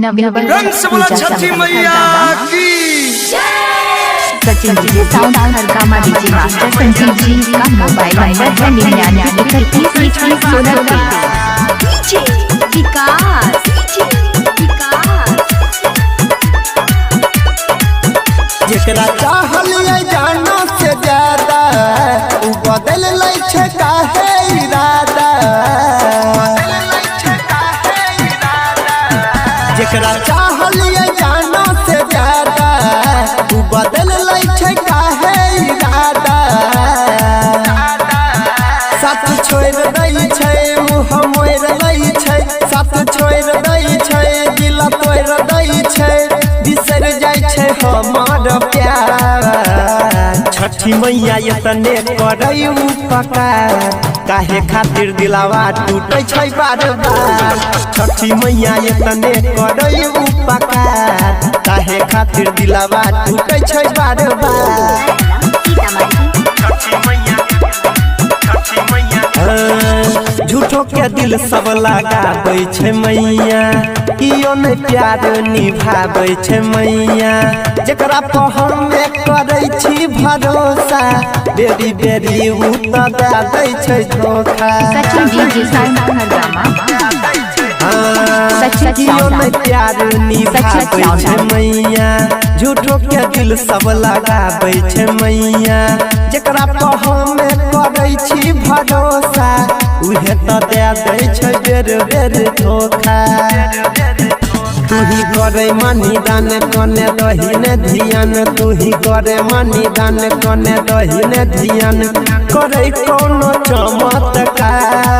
रंग से बोला पूजा छठी संपन्न मैया हरगामा। की। Sachin DJ sound Hargama DJ master Sanjeev ji का मोबाइल नंबर है 99 31 21 16 डीजे विकास, डीजे विकास। जेकरा चाहलिए जानो से ज्यादा उ बदल लै छै काहे इरादा। जेकरा चाहलिए जानो से ज्यादा उ बदल लै छै काहे इरादा। साथ छोड़ दै छै मुँह मोड़ लै छै, साथ छोड़ दै छै दिल तोड़ दै छै, बिसर जाइ छै हमार प्यार। छठी मैया एतने करै उपकार, काहे खातिर दिलावा टूटे छै बार बार। छठी मैया एतने करै उपकार, काहे खातिर दिलावा टूटे छै बार बार। हाँ, झूठो के दिल सब लगाबै छै मैया, कियो नै प्यार निभाबै छै मैया। जेकरा पर हमे करै छी भरोसा, बेरी बेरी उ तऽ दए दै छै धोखा। सचिन डीजे साउंड हरगामा। हाँ, सचिन कियो नै साउंड। प्यार निभाबै छै मैया, झूठो के दिल सब लगाबै छै मैया। जेकरा पर हमे करै छी भरोसा, उहे तऽ दए दै छै बेर बेर धोखा। तू ही करे मनी दान कने दही ने धियान, तू ही करे मनी दान कने दही ने धियान, करे कोनो चमत्कार।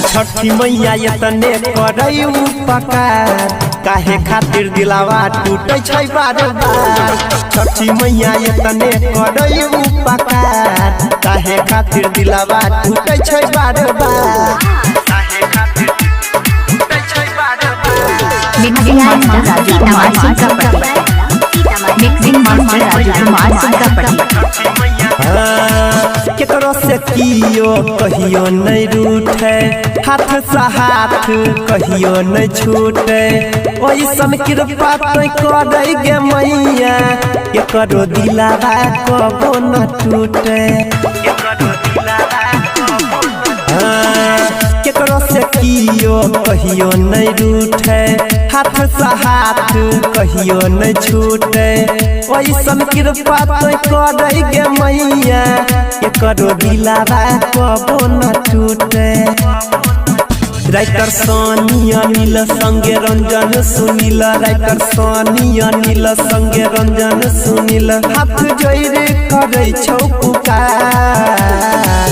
छठी मैया एतने करै उपकार, काहे खातिर दिलावा टूटे छै बार बार। छठी मैया एतने करै उपकार, काहे खातिर दिलावा टूटे छै बार बार। काहे खातिर टूटे छै बार बार। मिक्सिंग मास्टर राजू कुमार सिंह का पति, मिक्सिंग मास्टर राजू कुमार सिंह का पति। हाँ, केकरो से कियो कहियो नहीं रूठे, हाथ से हाथ कहियो नहीं छूटे। ओइसन कृपा तो करै गे मैया, केकरो दिलावा कबो न टूटे। हाँ, केकरो से कियो कहियो नहीं रूठे, हाथ से हाथ कहियो नहीं छूटे। ओइसन कृपा तो करै गे मैया, केकरो दिलावा कबो न टूटे। राइटर सोनी अनिल संगे रंजन सुनील, राइटर सोनी अनिल संगे रंजन सुनील, हाथ जोड़ करै छौ पुकार।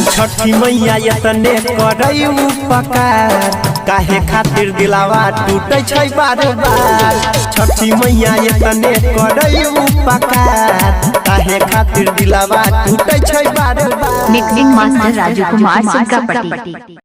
छठी मैया एतने करै उपकार, काहे खातिर दिलावा टूटे छै बार बार। छठी मैया एतने करै उपकार, काहे खातिर दिलावा टूटे छै बार बार। मिक्सिंग मास्टर राजू कुमार सिंह का पति।